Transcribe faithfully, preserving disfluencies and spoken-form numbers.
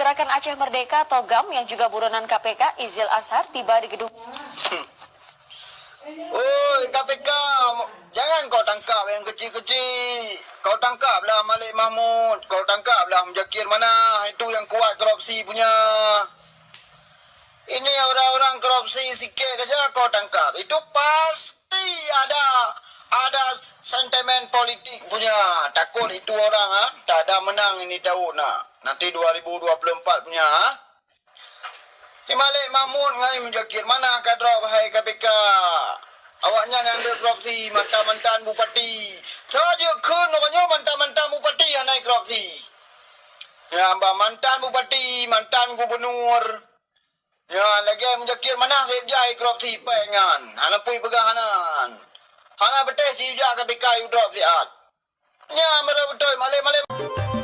Gerakan Aceh Merdeka atau GAM yang juga buronan K P K, Izil Azhar, tiba di gedung. Oi, K P K, jangan kau tangkap yang kecil-kecil. Kau tangkaplah Malik Mahmud, kau tangkaplah Muzakir Manah, itu yang kuat korupsi punya. Ini orang-orang korupsi sikit saja kau tangkap. Itu pasti ada ada sentimen politik punya. Takut itu orang, ha, tak ada menang ini tahun, ha. Nanti dua ribu dua puluh empat punya, ha. Ni Malik Mahmud ngai Muzakir Manah ka drop hai K P K. Awaknyan nyang deuek korupsi mantan-mantan bupati. Saja kheun orang nyoe mantan-mantan bupati hana korupsi. Ya, bah mantan bupati, mantan gubernur. Ya, lagèe Muzakir Manah sép jai korupsi pèng nyan. Hana pui peugah hana. Hana beuteh si jak K P K yue drop siat. Nyan baru beutôi, malém-malém.